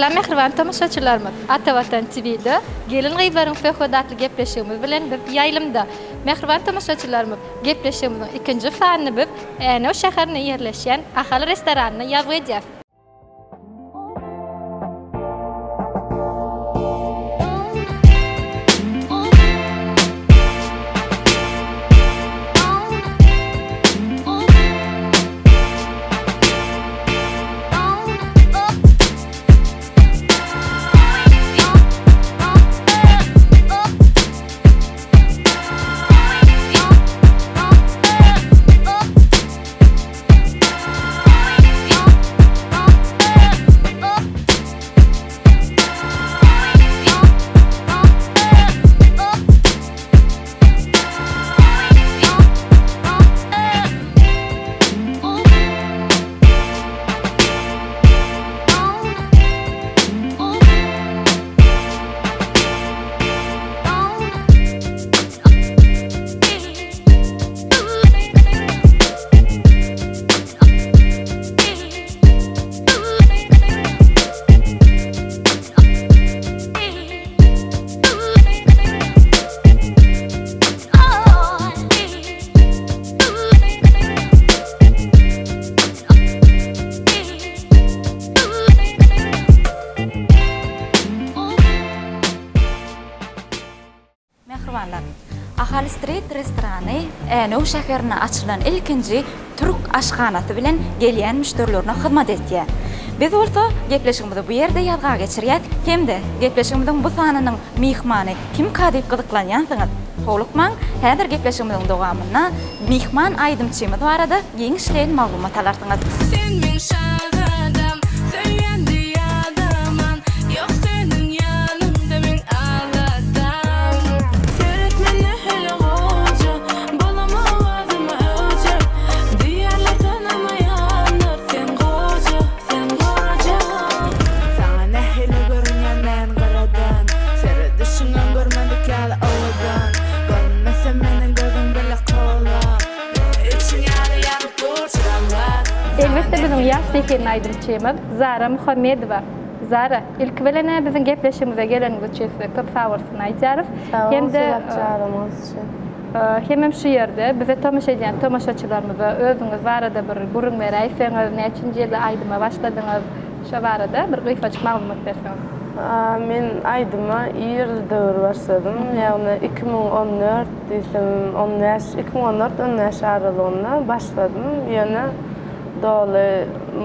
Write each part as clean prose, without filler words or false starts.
Salam mähriban tomaşaçylarymyz! Ata Watan TV-de Gelin-gyzlaryň söhbedi atly gepleşigimiz bilen biz ýaýlymda. Mähriban tomaşaçylarymyz, gepleşigimiziň ikinji sanyny biz Änew şäherinde ýerleşýän Ahal restoranynda ýazgy edýäs. Mähribanlar! Ahal Street restorany Änew şäherinde açylan ilkinji türk aşhanasy bilen gelýän müşderilerine hyzmat etýär. Biz bolsa gepleşigimizi bu ýerde ýazga geçirýäs hem-de gepleşigimiziň bu sanynyň myhmany kimka diýip gyzyklanýansyňyz. Howlukmaň, häzir gepleşigimiziň dowamynda myhman aýdymçymyz barada giňişleýin maglumat alarsyňyz. Sen meň şazadam, söýýän deý adaman, Ýok seniň ýanyňda meň aladam. Seret mende hele goja, Bolama owazyma öwjek, Diýerler tanamaýanlar, Sen goja, sen goja. Saňa nähili görünýän men gyradan, Seredişiňem görmedik ýaly owadan, Görünmese meniň gözüm bile kowla. Içiň ýaly ýanyp dur çyraglar. Elbetde biziň ýaş zehinli aýdymçymyz Zara Muhammedowa. Zara, ilki bilen-ä biziň gepleşigimize geleniňiz üçin size köp sagbolsun aýdýarys. Sag boluň Hem-de sylap çagyryňyz üçin. Hemem şu ýerde bize tomaşa edýän tomaşaçylarymyza özüňiz barada bir gürrüň beräýseňiz, näçinji ýylda aýdyma başladyňyz, şo barada bir gysgajyk maglumat berseňiz. Men aýdyma ir döwür başladym, ýagny 2014 diýsem, on bäş, 2014, on bäş aralygynda başladym, ýöne doly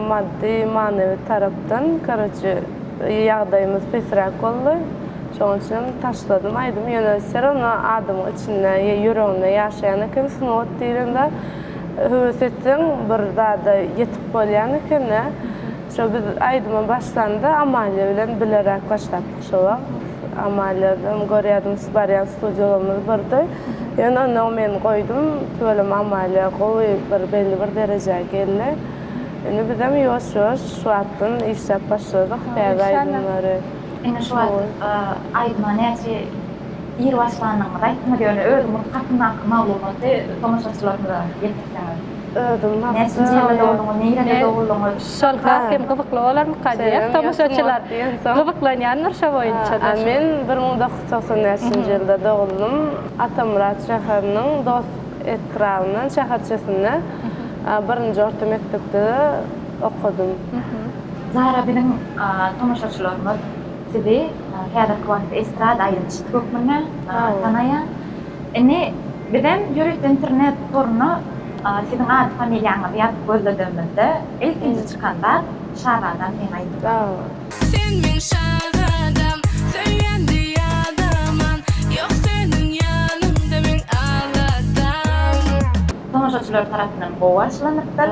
maddy, manywy tarapdan, karoçe, ýagdaýymyz pesräk boldy. Şonuň üçinem taşladym aýdymy, ýöne wse rawno adamyň içinde, ýüreginde ýaşaýan eken sungat diýlen zat. Höwes etseň bir zada ýetip bolýan eken-dä. Şo biz aýdyma başlanda Amaliýa bilen bileräk başlapdyk şo wagt. Amaliýadan görýärdim, barýan studiýalarymyz birdi. Ýöne ondan men goýdum, tüweleme Amaliýa gowy bir belli bir derejä geldi. Indi bizem ýuwaş-ýuwaş şu wagtdan işläp başladyk täze aýdymlary. Indi şu wagt aýdyma näçe ir başlanyňyzy aýtdyňyz, ýöne özüňiz hakyndaky maglumaty tomaşaçylarymyza ýetirseňiz. Özüm hakda. Näçinji ýylda dogduňyz, nirede doguldyňyz? Şol has hem gyzykly bolarmyka diýýäs. Tomaşaçylar gyzyklanýandyr şo boýunça-da. Men 1995-nji ýylda doguldym. Atamyrat şäheriniň Dostluk etrabyndan, şäherçesinde birinji orta mekdepde okadym. Zara biziň tomaşaçylarymyz sizi häzirki wagtda estrada aýdymçysy hökmünde tanaýar. Indi bizem ýörite internet toruna siziň ady familiýaňyzy ýazyp gözledemizde ilkinji çykan zat Şazadam seň aýdymyň. Sen meň şazadam, söýýän deý adaman, Ýok seniň ýanyňda meň aladam. Tomaşaçylar tarapyndan gowy garşylanypdyr.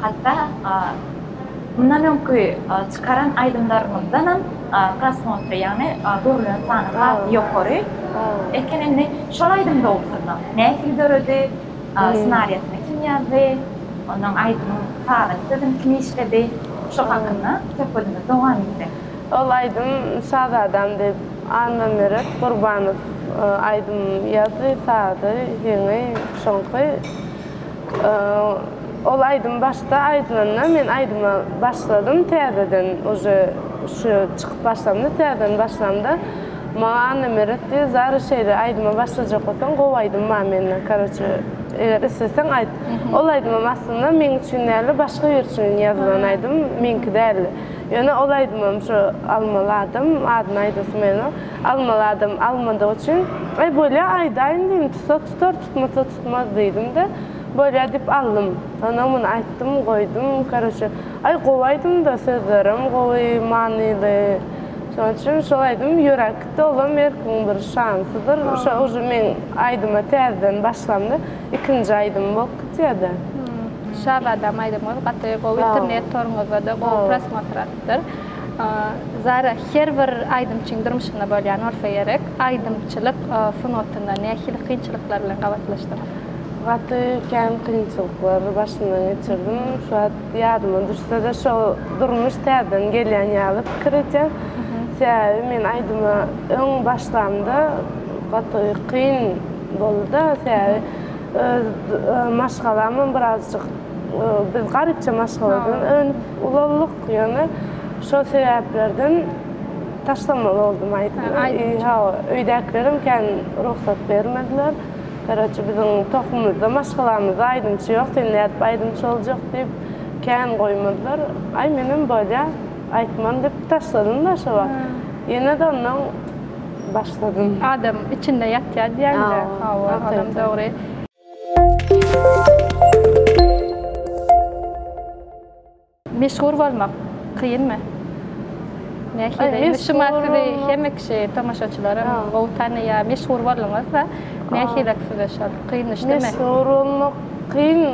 Hatda mundan öňki çykaran aýdymlaryňyzdanam prosmotry, ýagny görülen sany has ýokary eken. Indi şol aýdym dogrusynda nähili döredi, ssenariýasyny kim ýazdy, ondan aýdymyň sazyny, sözüni kim işledi, şo hakynda söhbedimizi dowam etsek. Ol aýdym Şazadam diýip Annameret Gurbanow aýdym ýazdy, sazy, heňi şoňky. Ol aýdym başda aýdylanda men aýdyma başladym täzeden uje. şu çykyp başlamda, täzeden başlamda maňa Annameret diýdi, Zara şeýle aýdyma başlajak bolsaň gowy aýdym bar mende, karoçe eger isleseň aýt. Ol aýdymam aslynda meň üçin däldi, başga biri üçin ýazylan aýdym, meňki däldi. Ýöne ol aýdymam şu almaly adam, adyny aýdasym gelenok, almaly adam almadygy üçin, aý bolýa aýdaýyn diýdim, tutsa tutar, tutmasa tutmaz diýdim-de, bolýa diýip aldym. Ondan muny aýtdym, goýdum, karoçe, aý gowy aýdym-da, sözlerem gowy, manyly. Şonuň üçin şol aýdym ýöräp gitdi, olam erkiň bir şansydyr. Şo uje meň aýdyma täzeden başlamda ikinji aýdym bolup gitýär-de. Şazadam aýdymyňyz gaty gowy internet toruňyzda-da gowy prosmotr alypdyr. Zara her bir aýdymçyň durmuşynda bolýan bolsa gerek, aýdymçylyk sungatynda nähili kynçylyklar bilen gabatlaşdyňyz? Gaty kän kynçylyklary başymdan geçirdim. Şu wagt ýadyma düşse-de şol durmuş täzeden gelýän ýaly pikir edýän. Sebäbi men aýdyma öň başlamda gaty kyn boldy-da, sebäbi Öz maşgalamam birazjyk biz garypja maşgaladan önüp ulaldyk, ýöne şol sebäplerden taşlamaly boldum aýdymy. Hawa, öýdäkilerem kän rugsat bermediler. Garoçe biziň tohumymyzda, maşgalamyzda aýdymçy ýok, sen nädip aýdymçy boljak diýip kän goýmadylar. Aý menem bolýa, aýtman diýip taşladym-da şo wagt. Ýene-de ondan başladym. Adam içinde ýatýar diýýäňdä. Hawa, olam dogry. Meşhur bolmak kynmy? Nähili? Indi şu wagt sizi hemme kişi, tomaşaçylaram gowy tanaýar. Meşhur bolduňyz-da. Nähili size şol? Kyn düşdümi? Meşhur bolmak kyn,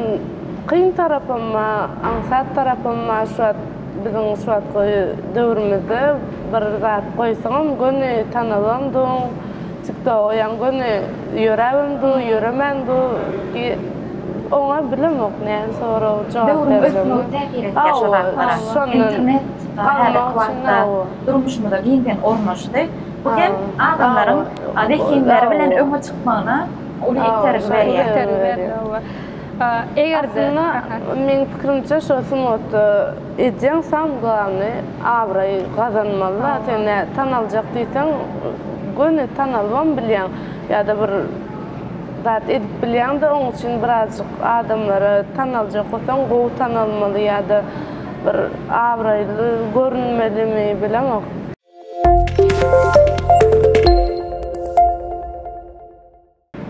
kyn tarapam bar, aňsat tarapam bar. Şu wagt Biziň şu wagtky döwrümizde bir zat goýsaňam göni tanalam duň, tiktok goýaň göni ýöräbem dur, ýöremän dur. Oňa bilemok näme sorag jogap Döwrüň berjegimi. ösmegi täsir etýär şo zatlara. Şondan Internet häzirki wagtda durmuşymyza giňden ornaşdy. Bu hem adamlaryň zehinleri bilen öňe çykmagyna uly itergi berýär. Itergi berýär, hawa. Eger-de, Aslynda meň pikirimçe şo sungatda edýäň sam glawny abraý gazanmalyda sen nä tanaljak diýseň göni tanalybam bilýäň ýa-da bir zat edip bilýäňde oň üçin birazjyk adamlara tanaljak bolsaň gowy tanalmaly ýa-da bir abraýly görünmelimi bilemok.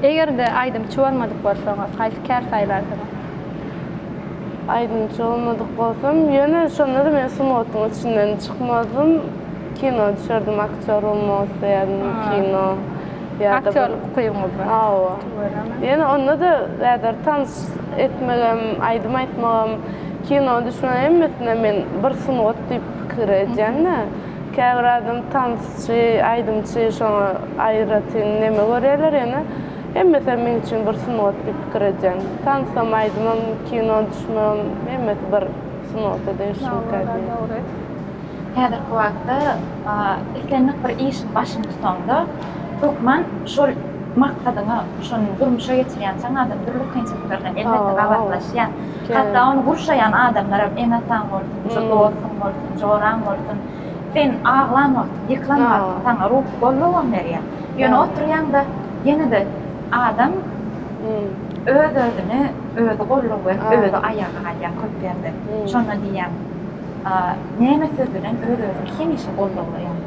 Eger-de aýdymçy bolmadyk bolsaňyz, haýsy kär saýlardyňyz? Aýdymçy bolmadyk bolsam, ýöne şonda-da men sungatyň içinden çykmazdym. Kino düşerdim, aktýor bolmak isleýärdim, kino ýa-da bir. Aktýorlyk ukybyňyz bar. Hawa. Ýöne onda-da häzir tans etmegem, aýdym aýtmagam, kino düşmegem hemmesine men bir sungat diýip pikir edýän-de. Käbir adam tansçy, aýdymçy şoňa aýratyn neme görýärler ýöne hemmesem meň üçin bir sungat diýip pikir edýän. Tansam, aýdymam, kino düşmegem hemmesi bir sungata degişlikä diýýän. Dogry. Häzirki wagtda islendik bir işiň başyny tutaňda hökman şol maksadyňa, şony durmuşa geçirýänçäň adam dürli kynçylyklar bilen elbetde gabatlaşýar. Hatda ony gurşaýan adamlaram ene-ataň bolsun, dostuň bolsun, joraň bolsun, sen aglan wagtyň, ýykylan wagtyň saňa ruhy gollawam berýär. Ýöne oturýaň-da, ýene-de adam öz-özüne özi gollaw berip, özi aýaga galýar köp ýerde. Şonda diýýän, näme söz bilen öz-özüňi hemişe gollawlaýaň?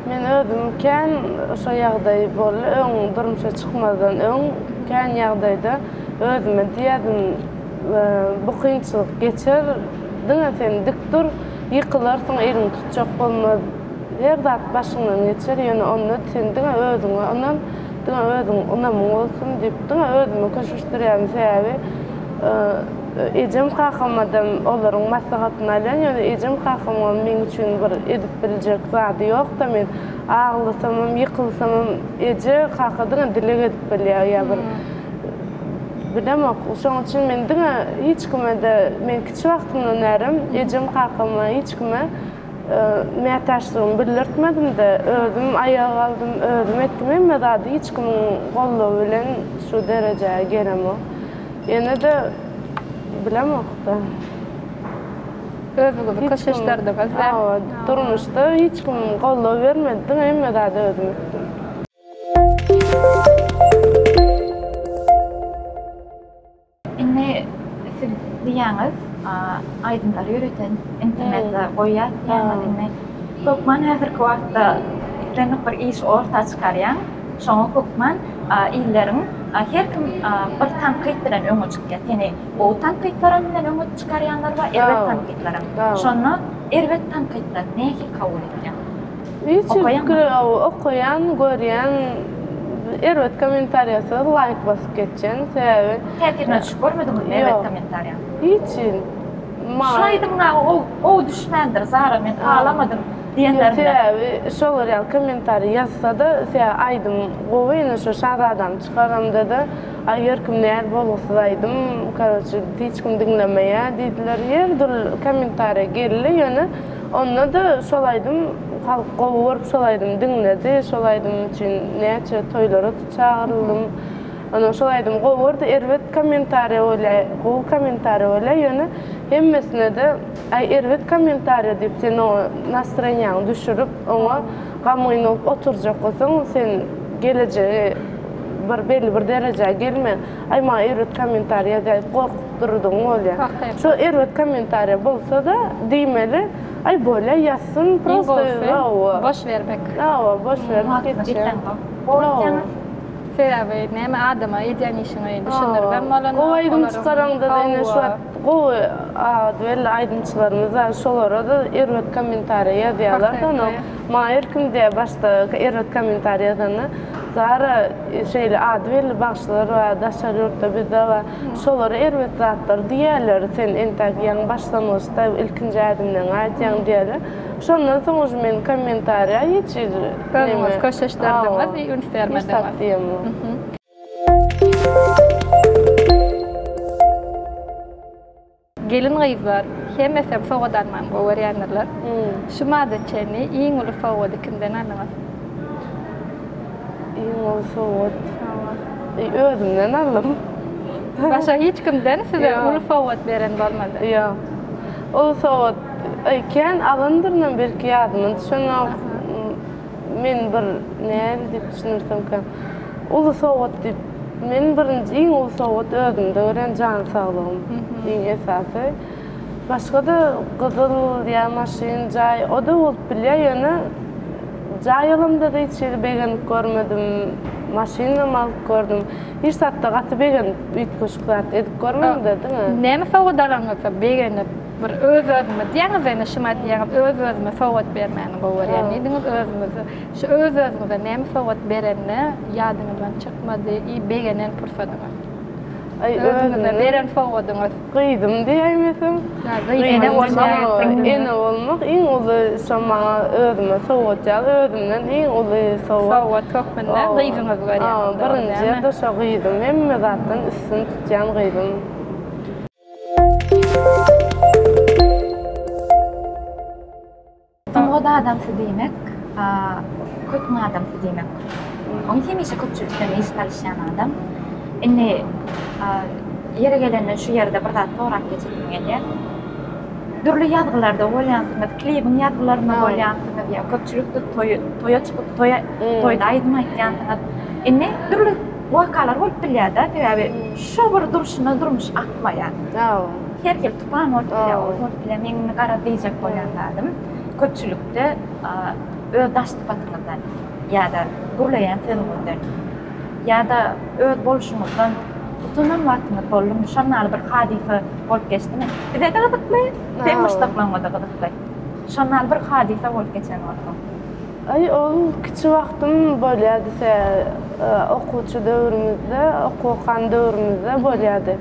Men özüm kän şo ýagdaý boldy, öň durmuşa çykmazdan öň kän ýagdaýda özüme diýerdim, bu kynçylyk geçer, diňe sen dik dur, ýykylarsyň, eliňi tutjak bolmaz, her zat başyňdan geçer, ýöne onda sen diňe özüňe ynan, diňe özüň ynamyň bolsun diýip, diňe özümi köşeşdirýärdim, sebäbi ejem kakamadam olaryň maslahatyny alýan, ýöne ejem kakamam meň üçin bir edip biljek zady ýok-da, men aglasamam, ýykylsamam eje, kaka diňe dileg edip bilýär ýa bir Bilemok. Şoň üçin men diňe hiç kime-de, men kiçi wagtymdan bärem ejem kakama hiç kime mätäçligimi bildirtmedim-de, özüm aýaga galdym, özüm etdim hemme zady hiç kimiň goldawy bilen şu derejä gelemok. Ýene-de bilemok-da. Özüňizi köşeşdirdiňiz. Hawa, durmuşda hiç kim goldaw bermedi, diňe hemme zady özüm etdim. Indi siz diýýäňiz, aýdymlary ýörite internete goýýas diýýäňiz. Indi hökman häzirki wagtda islendik bir işi orta çykarýaň, şoňa hökman illeriň her kim bir tankyt bilen öňe çykýar. Seni gowy tankytlaram bilen öňe çykarýanlar bar, erbet tankytlaram. Şonda erbet tankytlary nähili kabul edýäň? Hiç pikir okaýan, görýän, erbet kommentariý ýazsa laýk basyp geçýän, sebäbi Täsirine düşüp görmediňizmi erbet kommentariýa? Hiç hili. Şu aýdymyňa gowy düşmändir Zara men halamadym diýenlerinde. Sebäbi şolar ýaly kommentariý ýazsa-da sebäbi aýdym gowy ine şu Şazadany çykaramda-da aý her kim näl bolgusyz aýdym karoçe hiç kim diňlemeýä diýdiler her dürli kommentariýa geldi ýöne Onda-da şol aýdym halk gowy görüp şol aýdymy diňledi. Şol aýdym üçin näçe toýlara çagyryldym. Ondan şol aýdymy gowy gördi. Erbet kommentariýa bolýa, gowy kommentariýa bolýa, ýöne hemmesine-de aý erbet kommentariýa diýip sen oňa nastroýeniýaňy düşürip, oňa gamgyn bolup oturjak bolsaň, sen gelejegi bir belli bir derejä gelme. Aý maňa erbet kommentariýa ýazýar diýip gorkup durdugyň bolýar. Şo erbet kommentariýa bolsa-da diýmeli, aý bolýa ýazsyn prosto hawa. Boş bermek. Hawa boş berip geçýär. Sebäbi näme adama edýän işiňi düşündiribem bolanok. Gowy aýdym çykaraňda-da ine şu wagt gowy ady belli aýdymçylarymyz bar şolara-da erbet kommentariýa ýazýarlar-da onok. Maňa her kim diýýär başda erbet kommentariýa ýazanda Zara şeýle ady belli bagşylar bar daşary ýurtda bizde bar şolara erbet zatlar diýýärler sen entäk ýaňy başlangyçda ilkinji ädimleňi aýtýaň diýýärler şondan soň uje men kommentariýa hiç hili Özüňiz köşeşdirdiňiz i üns bermediňiz. Hiç zat diýemok. Gelin-gyzlar hemmesem sowgat almany gowy görýändirler. Şu mada çenli iň uly sowgady kimden aldyňyz? Iň uly sowgat? Özümden aldym. Başga hiç kimden size uly sowgat beren bolmady? Ýok. Uly sowgat kän alandyrynam belki ýadyma düşenok. Men bir näme diýip düşündirsemkäm, uly sowgat diýip, men birinji iň uly sowgat özümde görýän jan saglygym iň esasy. Başga-da gyzyl ýa maşyn, jaý o-da bolup bilýär, ýöne jaý alamda-da hiç hili begenip görmedim, maşynam alyp gördüm. Hiç zatda gaty begenip üýtgeşik zat edip görmedim-de diňe. Näme sowgat alaňyzda begenip Bir öz-özüme diýýäňiz ene şumat diýýäňiz öz-özüme sowgat bermäni gowy görýän diýdiňiz özüňize şu öz-özüňize näme sowgat berende ýadyňyzdan çykmady i begenen pursadyňyz. Aý özüňize beren sowgadyňyz. Gyzym diýäýmesem. Ene bolmak. Ene bolmak iň uly şo maňa özüme sowgat ýaly özümden iň uly sowgat. Sowgat hökmünde gyzyňyzy görýäňiz. Birinji ýerde şo gyzym hemme zatdan üstün tutýan gyzym. Sungat adamsy diýmek, köpüň adamsy diýmek. Ony hemişe köpçülikden iş salyşýan adam. Indi ýeri gelende şu ýerde bir zat sorap geçesim gelýär. Dürli ýazgylarda bolýansyňyz, klibiň ýazgylarynda bolýansyňyz ýa köpçülikde toýa çykyp, toýda aýdym aýtýansyňyz. Indi dürli Wakalar bolup bilýär-dä, sebäbi şo bir durşuna durmuş akmaýar. Her hili tupan bolup bilýär, ol bolup bilýär. Meň indi garaz diýjek bolýan zadym, köpçülikde öz daş sypatyňyzdan ýa-da gürleýän sözüňizden ýa-da öz bolşuňyzdan utanan wagtyňyz boldumy? Şon ýaly bir hadysa bolup geçdimi? Bize-de gyzykly, seň muşdaklaryňa-da gyzykly. Şon ýaly bir hadysa bolup geçen bolsa. Aý ol kiçi wagtym bolýady se okuwçy döwrümizde okuw okan döwrümizde bolýady.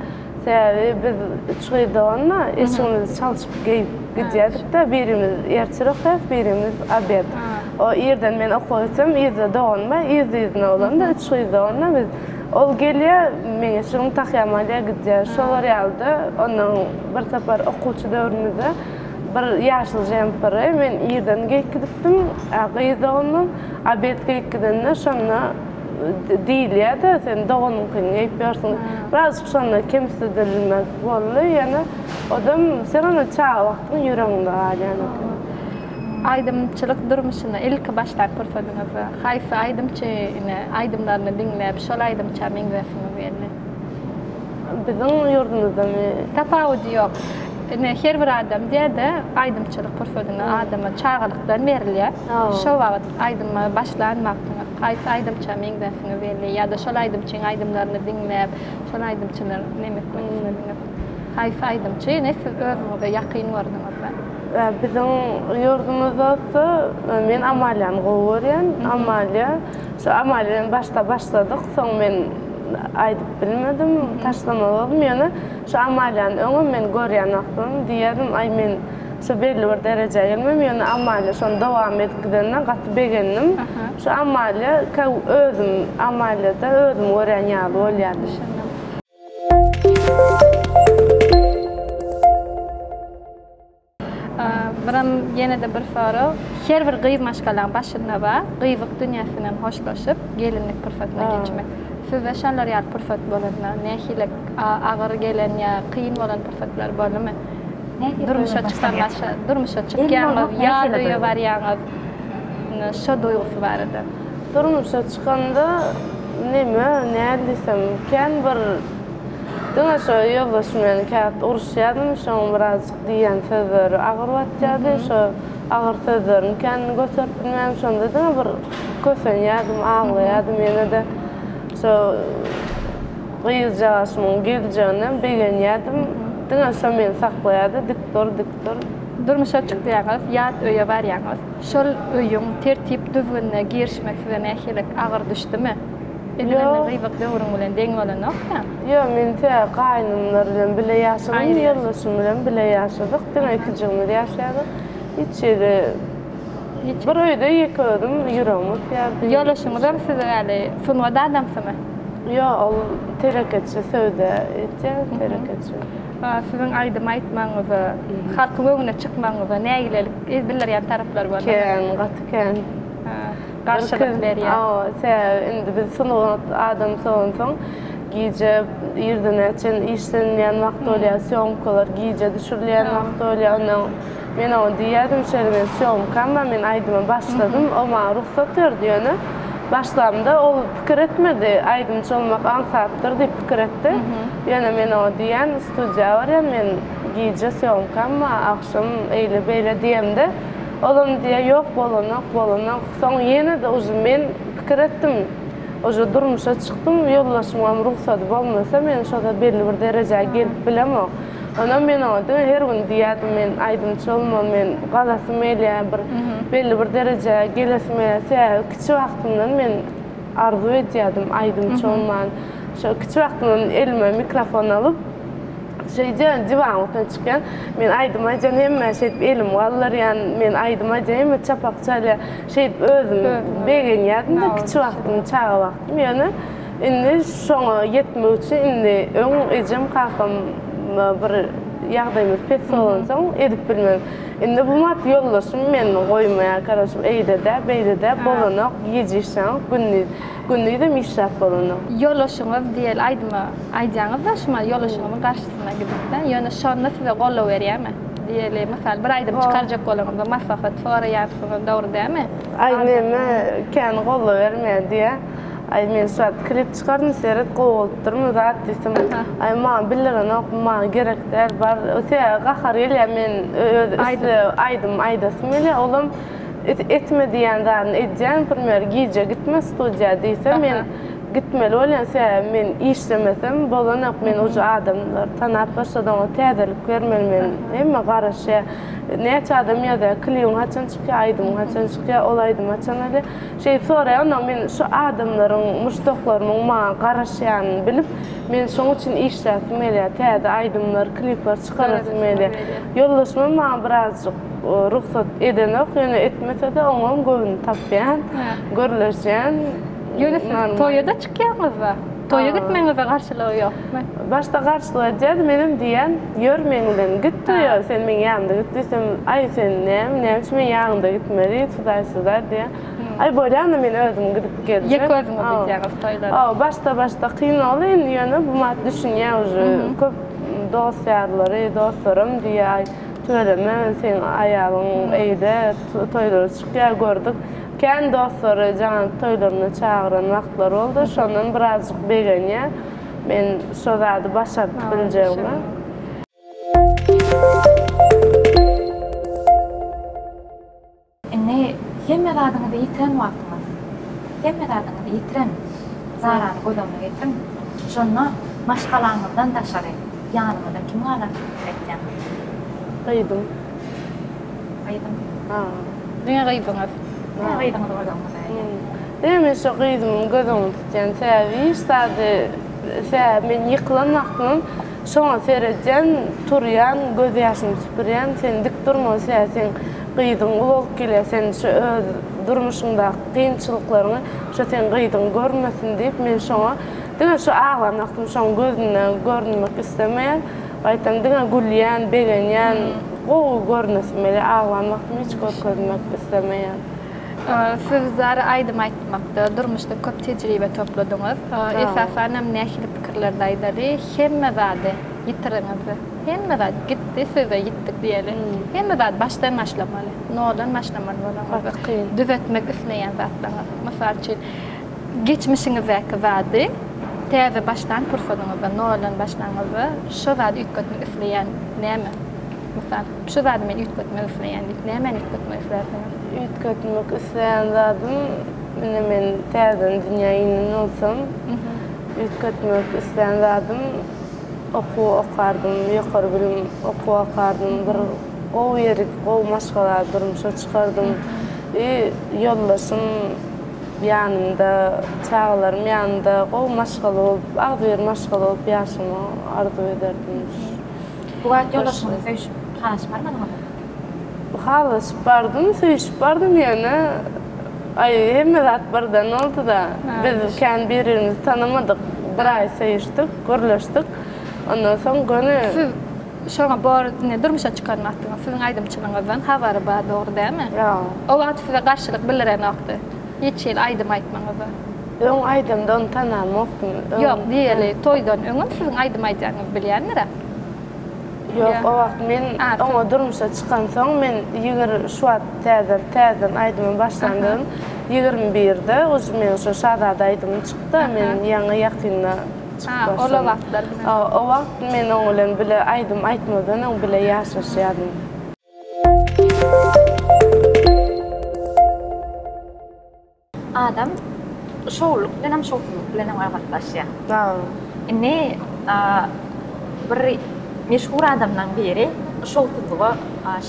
Sebäbi biz üç gyz doganda eşigimizi çalşyp geýip gidýädikde birimiz ertir okaýas birimiz obed. O irden men okuwa gitsem yzda doganym bar yzly yzyna bolanda üç gyz doganda biz ol gelýä meň eşigimi tahýam alýa gidýä şolar ýalyda ondan bir sapar okuwçy döwrümizde Bir ýaşyl jempiri men irden geýip gidipdim, a gyz doganymam obed geýip gidende şonda. diýilýär-de, sen doganyňkyny geýip ýörsüň. Birazjyk şonda kemsidilmek boldy, ýöne odam sen onda çaga wagtyň ýüregiňde galýan eken. Aýdymçylyk durmuşyna ilki başlan pursadyňyzda haýsy aýdymçy ine aýdymlaryny diňläp şol aýdymça meňzäsiňiz geldi? Biziň ýurdumyzdamy? Tapawudy ýok. Ine her bir adam diýýär-de aýdymçylyk pursadyny adama çagalykdan berilýär. Şo wagt aýdyma başlan wagtyňyz haýsy aýdymça meňzäsiňiz geldi ýa-da şol aýdymçyň aýdymlaryny diňläp şol aýdymçyny neme etmek islediňiz? Haýsy aýdymçy ine siz özüňize ýakyn gördüňiz-de? Biziň ýurdumyzda bolsa men Amaliýany gowy görýän. Amaliýa, şu Amaliýa bilen başda başladyk, soň men aýdyp bilmedim, taşlamaly boldum. Ýöne şu Amaliýany öňem men görýän wagtym diýerdim, aý men şu belli bir derejä gelmem, ýöne Amaliýa şony dowam edip gidenine gaty begendim. Şu Amaliýa özüm Amaliýada özümi görýän ýaly bolýardym. Biram ýene-de bir sorag. Her bir gyz maşgalaň başynda bar, gyzlyk dünýäsinden hoşlaşyp, gelinlik pursatyna geçmek. Sizde şolar ýaly pursat bolanda, nähili agyr gelen ýa kyn bolan pursatlar boldumy? Durmuşa çykan başa, durmuşa çykýaňyz, ýa öýe barýaňyz, şo duýgusy barada. Durmuşa çykanda neme, näl diýsem, kän bir Diňe şo ýoldaşym bilen käte uruşýardym, şoň birazjyk diýýän sözleri agyr batýardy, şo agyr sözlerini kän göterip bilmän, şonda diňe bir kösenýärdim, aglaýardym, ýene-de şo gyzjagaşymyň geljegine begenýärdim, diňe şo meni saklaýardy, dik dur, dik dur. Durmuşa çykýaňyz, ýat öýe barýaňyz. Şol öýüň tertip-düzgünine girişmek size nähili agyr düşdümi? Edilende gyzyk döwrüň bilen deň bolanok-da. Ýok, men tä gaýynymlar bilen bile ýaşadym, ýoldaşym bilen bile ýaşadyk. Diňe ikijigimiz ýaşaýardyk. Hiç ýere bir öýde ýeke özüm ýüregim gysýardy. Ýoldaşyňyzam siz ýaly sungat adamsymy? Ýok, ol telekeçi, söwda edýär, telekeçi. Siziň aýdym aýtmagyňyza, halkyň öňüne çykmagyňyza nägilelik bildirýän taraplary boldumy? Kän, gaty kän. Garşylyk berýär. Hawa, sebäbi indi biz sungat adamsy bolansoň, gije irdene çen işlenilýän wagt bolýar, sýomkalar gije düşürilýän wagt bolýar. Ondan men oňa diýýärdim, şeýle men sýomkam bar, men aýdyma başladym, o maňa rugsat berdi, ýöne başlamda ol pikir etmedi, aýdymçy bolmak aňsatdyr diýip pikir etdi. Ýöne men oňa diýýän, studiýa barýan, men gije sýomkam bar, agşam eýle-beýle diýemde, Olam diýýär, ýok bolanok, bolanok. Soň ýene-de uje men pikir etdim, uje durmuşa çykdym, ýoldaşymyňam rugsady bolmasa, men şo-da belli bir derejä gelip bilemok. Onam men oňa diňe her gün diýýärdim, men aýdymçy bolmaly, men galasym gelýär, bir belli bir derejä gelesim gelýär. Sebäbi kiçi wagtymdan men arzuw edýärdim aýdymçy bolman. Şo kiçi wagtymdan elime mikrofon alyp, Şeýdýän, diwanyň üstüne çykýan. Men aýdym aýdýan, hemmä şeýdip elimi galdyrýan. Men aýdym aýdýan, hemme çapak çalýar. Şeýdip özüm begenýärdim-de kiçi wagtym, çaga wagtym. Ýöne indi şoňa ýetmek üçin indi öň ejem, kakam bir ýagdaýymyz pes bolansoň edip bilmedim. Indi bu wagt ýoldaşym meni goýmaýar, karoç, eýle-dä, beýle-dä, bolanok, gije işläňok, gündiz. Gündizem işläp bolanok. Ýoldaşyňyz diýeli aýdyma aýdýaňyzda şuma ýoldaşyňyzyň garşysyna gidipde ýöne şonda size goldaw berýämi? Diýeli mysal bir aýdym çykarjak bolaňyzda maslahat soraýarsyňyz dogry dämi? Aý neme kän goldaw bermeýär diýýä. Aý men şu wagt klip çykardym seret gowy bolupdyrmy zat diýsem aý maňa bildirenok maňa gerek däl bar sebäbi gahar gelýär men öz üstüne aýdym aýdasym gelýär olam Etme diýýän zadyny edýän, primer gije gitme studiýa diýse men gitmeli bolýan sebäbi men işlemesem bolanok men uje adamlar tanap başlady oňa täzelik bermeli men hemme garaşýar näçe adam ýazýar klibiň haçan çykýar aýdymyň haçan çykýar ol aýdym haçan bolýar şeýdip soraýar onda men şu adamlaryň muşdaklarymyň maňa garaşýanyny bilip men şoň üçin işläsim gelýär täze aýdymlar klipler çykarasym gelýär ýoldaşymam maňa birazjyk Rugsat edenok, ýöne etmese-de oňam göwnüni tapýan, gürleşýän. Ýöne siz toýa-da çykýaňyz-da. Toýa gitmegiňize garşylygy ýokmy? Başda garşylyk edýärdi, menem diýýän, ýör meň bilen git toýa, sen meň ýanymda git diýsem, aý sen näme, näme üçin meň ýanyňda gitmeli, tudaý-sudaý diýýär. Aý bolýanda men özüm gidip geljek. Ýeke özüňiz gidýäňiz toýlara. Hawa, başda başda kyn boldy indi ýöne bu mat düşünýär uje. Köp dost ýarlary, dostlarym diýýär aý tüweleme seň aýalyň eýle toýlara çykýar gördük. Kän dostlary jaň toýlaryna çagyran wagtlary boldy. Şondan birazjyk begenýär. Men şo zady başaryp biljegime. Indi hemme zadyňyzy ýitiren wagtyňyz, hemme zadyňyzy ýitiren Zarany göz öňüne getiriň. Şonda maşgalaňyzdan daşary ýanyňyzda kim galar diýip pikir etýäňiz? Gyzym. Gyzym. Ha. Diňe gyzyňyz. Diňe gyzyňyzy göz öňüňize gelýär. Diňe men şo gyzymyň göz öňüni tutýan. Sebäbi hiç zady, sebäbi men ýykylan wagtymam Şoňa seredýän, turýan, gözýaşymy süpürýän, sen dik durmaly, sebäbi seň gyzyň ulalyp gelýär, sen şu öz durmuşyňdaky kynçylyklaryňy şo seň gyzyň görmesin diýip, men şoňa diňe şu aglan wagtym şoň gözünde görünmek islemeýän, gaýtam diňe gülýän, begenýän, gowy görünesim gelýär, aglan wagtym hiç görkezmek islemeýän. Siz Zara aýdym aýtmakda, durmuşda köp tejribe topladyňyz. Esasanam nähili pikirlerde aýdaly, hemme zady ýitiriňizde, hemme zat gitdi, size ýitdik diýeli. Hemme zady başdan başlamaly, noldan başlamaly bolaňyzda. Gaty kyn. Düzetmek isleýän zatlaryňyz. Mysal üçin, geçmişiňizdäki zady täze başlan pursadyňyzda, noldan başlanyňyzda şo zady üýtgetmek isleýän näme? Mysal, şu zady men üýtgetmek isleýän diýip, nämäni üýtgetmek islärsiňiz? Üýtgetmek isleýän zadym, indi men täzeden dünýä inen bolsam, üýtgetmek isleýän zadym, okuw okardym, ýokary bilim okuw okardym, bir gowy ýerik, gowy maşgala durmuşa çykardym. I ýoldaşym ýanymda, çagalarym ýanymda gowy maşgala bolup, agzybir maşgala bolup ýaşamagy arzuw ederdim. Bu wagt ýoldaşyňyzy söýüşip halaşyp barmadyňyzmy? Halaşyp bardym, söýüşip bardym ýöne aý hemme zat birden boldy-da. Biz kän bir-birimizi tanamadyk. Bir aý söýüşdik, gürleşdik. Ondan soň göni. Siz şoňa bor indi durmuşa çykan wagtyňyz siziň aýdymçylygyňyzdan habary bar dogry dälmi? Ýok. O wagt size garşylyk bildirenokdy. Hiç hili aýdym aýtmaňyza. Öň aýdamda ony tanamokdym. Öň. Ýok, diýeli, toýdan öňem siziň aýdym aýdýanyňyzy bilýändir-ä? Ýok, o wagt men oňa durmuşa çykansoň, men ýigir şu wagt täze, täzeden aýdyma başlandym. 21-de uje meň şo Şazada aýdymym çykdy-da, men ýaňy ýakynda çykyp başladym. Ol o wagtlar bilen. O wagt men oň bilen bile aýdym aýtmazdan öň bile ýaşaşýardym. Adam şowlulyk bilenem, şowsuzlyk bilenem gabatlaşýar. Indi bir meşhur adamlaryň biri şowsuzlyga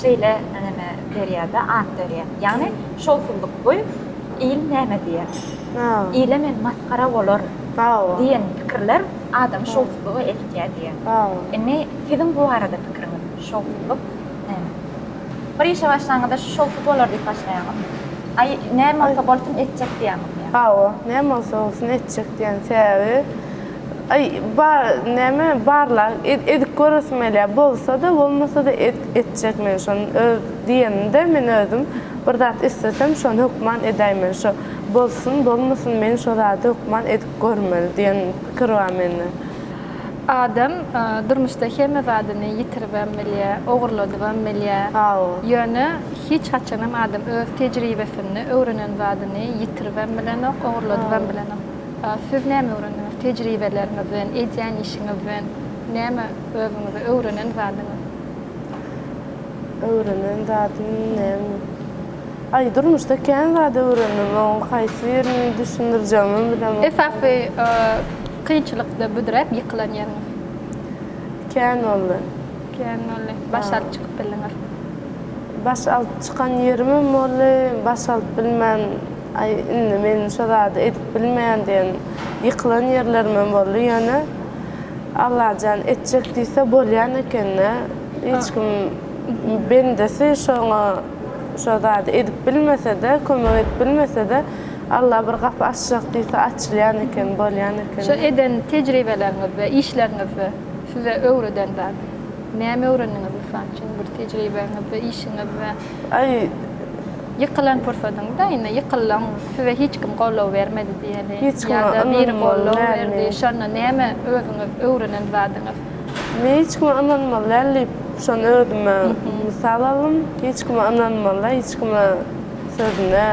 şeýle näme berýär-de, at berýär. Ýagny şowsuzlyk bu il näme diýer? Ile men masgara bolaryn diýen pikirler adamy şowsuzlyga eltýär diýýär. Indi siziň bu barada pikiriňiz, şowsuzlyk näme? Bir işe başlaňyzda şu şowsuz bolar diýip başlaýaňyzmy? Aý, näme bolsa bolsun etjek diýýäňizmi? Hawa, näme bolsa bolsun etjek diýen. Sebäbi aý, bar, näme, barlag edip göresim gelýär. Bolsa-da, bolmasa-da etjek men şony. Öz diýenimde men özüm bir zat islesem, şony hökman edäýmeli. Şo bolsun, bolmasyn men şo zady hökman edip görmeli diýen pikir bar mende. Adam durmuşda hemme zadyny ýitiribem bilýär, ogurladybam bilýär. Ýöne hiç haçanam adam öz tejribesinde öwrenen zadyny ýitiribem bilenok, ogurladybam bilenok. Siz näme öwrendiňiz tejribeleriňizden, edýän işiňizden näme özüňize öwrenen zadyňyz? Öwrenen zadym näme? Aý durmuşda kän zat öwrendim, oň haýsy birini düşündirjegimem bilemok. Esasy kynçylykda büdräp ýykylan ýeriňiz? Kän boldy. Kän boldy. Baş alyp çykyp bildiňiz. Baş alyp çykan ýerimem boldy, baş alyp bilmän, aý indi men şo zady edip bilmeýän diýen ýykylan ýerlerimem boldy. Ýöne Allajan etjek diýse bolýan ekende, hiç kim bendesi şoňa şo zady edip bilmese-de, kömek edip bilmese-de, Alla bir gapy açjak diýse açylýan eken, bolýan eken. Şo eden tejribeleriňizde, işleriňizde size öwreden zat? Näme öwrendiňiz mysal üçin bir tejribeňizde, işiňizde? Aý. Ýykylan pursadyňda indi ýykyldyň, size hiç kim goldaw bermedi diýeli. Hiç kime Ýa-da biri ynanmaly goldaw däl berdi. men. Şonda näme özüňiz öwrenen zadyňyz? Men hiç kime ynanmaly däl diýip, şony özüme mysal aldym. Hiç kime ynanmaly däl, hiç kime sözüne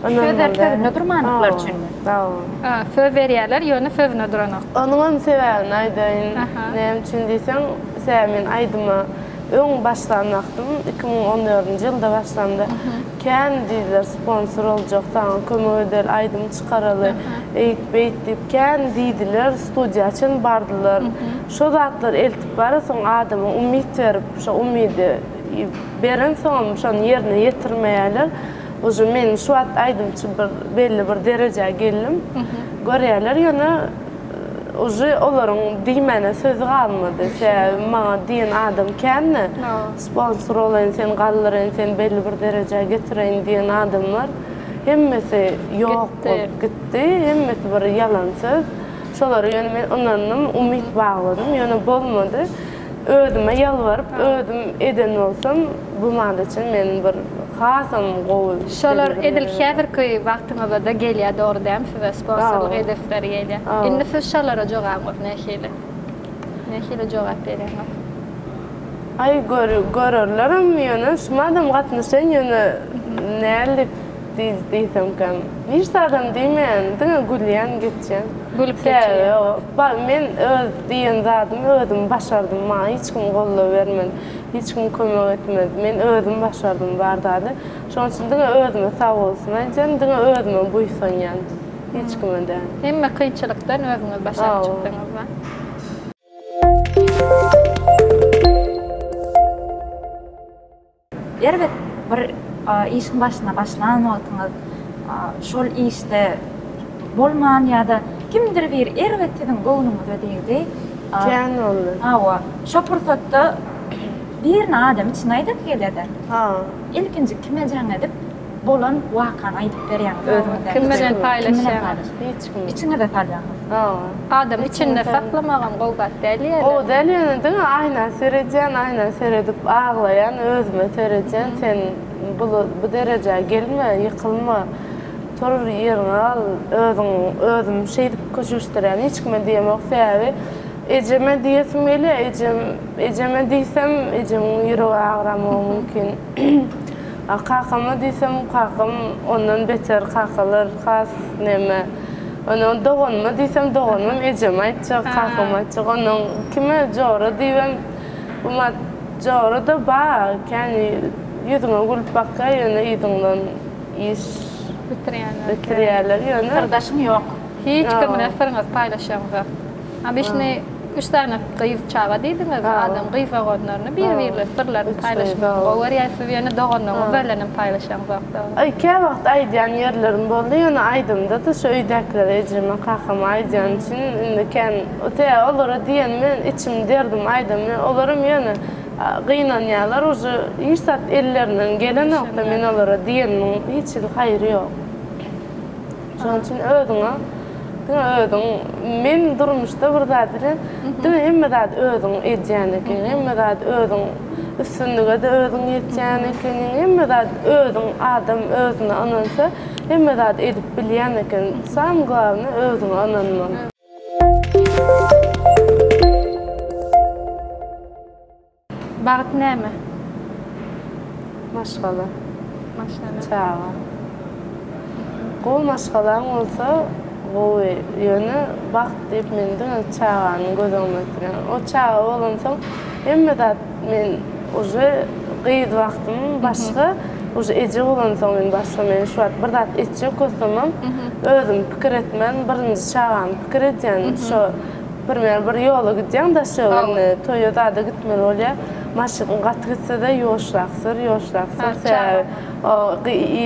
Söz ynanmaly berip däl. sözünde durmandyklary üçinmi? Hawa. Ha, söz berýärler, ýöne sözüne duranok. Onuňam sebäbini aýdaýyn. Aha. Näme üçin diýseň, sebäbi men aýdyma Öň başlan wagtym, 2014-nji ýylda başlamda, kän diýdiler, sponsor boljak, saňa kömek edeli, aýdym çykaraly, eýt-beýt diýip, kän diýdiler, studiýa çenli bardylar. Şo zatlar eltip bara, soň adama umyt berip, şo umydy berensoňam şony ýerine ýetirmeýärler. Uje men şu wagt aýdymçy bir belli bir derejä geldim. Görýärler, ýöne Uje olaryň diýmäne sözi galmady. Sebäbi maňa diýen adam kände. Sponsor bolaýyn, seni galdyraýyn, seni belli bir derejä getireýin diýen adamlar hemmesi ýok bolup gitdi. Hemmesi bir ýalan söz. Şolara ýöne men ynandym, umyt bagladym. Ýöne bolmady. Özüme ýalbaryp, özüm eden bolsam, bu mada çen men bir hasam gowy. Şolar edil häzirki wagtyňyzada gelýär dogry dälmi size sponsorlyk edesleri gelýär. Indi siz şolara jogabyňyz nähili? Nähili jogap berýäňiz? Aý görerlerem ýöne şu madam gatnaşaýyn ýöne nädip diýsemkäm. Hiç zadam diýmeýän diňe gülýän geçýän. Gülüp geçýän. Men öz diýen zadymy özüm başardym maňa hiç kim goldaw bermedi. Hiç kim kömek etmedi. Men özüm başardym bar zady. Şonuň üçin diňe özüme sag bolsun aýdýan, diňe özüme buýsanýan. Hiç kime däl. Hemme kynçylykdan özüňiz başaryp çykdyňyzmy? Erbet bir işiň başyna başlan wagtyňyz şol işde bolman ýa-da kimdir biri erbet siziň göwnüňize degdi. Kän boldy. Hawa. Şo pursatda birini adam içine aýdasy gelýär-de. Ha. Ilkinji kime jaň edip bolan wakany aýdyp berýäňiz özüňizdäki. Kim bilen paýlaşýaňyz? Hiç kim. Içiňize salýaňyz. Hawa. Adam içinde saklamagam gowy zat däl ýaly. Gowy däl ýöne diňe aýna seredýän, aýna seredip aglaýan, özüme seredýän sen bu bu derejä gelme, ýykylma, tur ýeriňe gal, özüň özüm şeýdip köşeşdirýän hiç kime diýemok sebäbi ejeme diýesim gelýär, ejem ejeme diýsem ejemiň ýüregi agramagy mümkin. A kakama diýsem, kakam ondan beter, kakalar has neme. Ondan doganyma diýsem, doganymam ejeme aýtjak, kakama aýtjak. Ondan kime jora diýibem, bu mat jora-da bar, kän ýüzüňe gülüp bakýar, ýöne yzyňdan iş bitirýärler. Bitirýärler, ýöne. Syrdaşyň ýok. Hiç kim bilen syryňyzy paýlaşaňyzok. A bişni üç sany gyz çaga diýdiňiz, adam gyz doganlaryny bir-birle syrlaryny paýlaşmagy gowy görýär, siz ýöne doganlaryňyz bilenem paýlaşaňzok dogry. Aý käwagt aýdýan ýerlerim boldy, ýöne aýdamda-da şu öýdäkilere ejeme kakama aýdýan üçin indi kän sebäbi olara diýenim bilen içim derdim aýdam bilen olaram ýöne gynanýarlar uje hiç zat ellerinden gelenokda men olara diýenimiň hiç hili haýry ýok. Şonuň üçin özüňe diňe özüň men durmuşda bir zat bilen diňe hemme zady özüň edýän ekeniň, hemme zady özüň üstünlige-de özüň ýetýän ekeniň, hemme zady özüň adam özüne ynansa hemme zady edip bilýän eken. Sam glawny özüňe ynanmaly. Bagt näme? Maşgala. Maşgala. Çaga. Gowy maşgalaň bolsa gowy. Ýöne bagt diýip men diňe çagany göz öňüme getirýän. O çaga bolansoň hemme zat men uje gyz wagtym başga, uje eje bolansoň men başga. Men şu wagt bir zat etjek bolsamam özüm pikir etmän birinji çagamy pikir edýän. Şo Birmel bir ýola gidýäň daş ýola indi toýa zada gitmeli bolýar. Maşynyň gaty gitsede ýuwaşrak sür, ýuwaşrak sür. Sebäbi o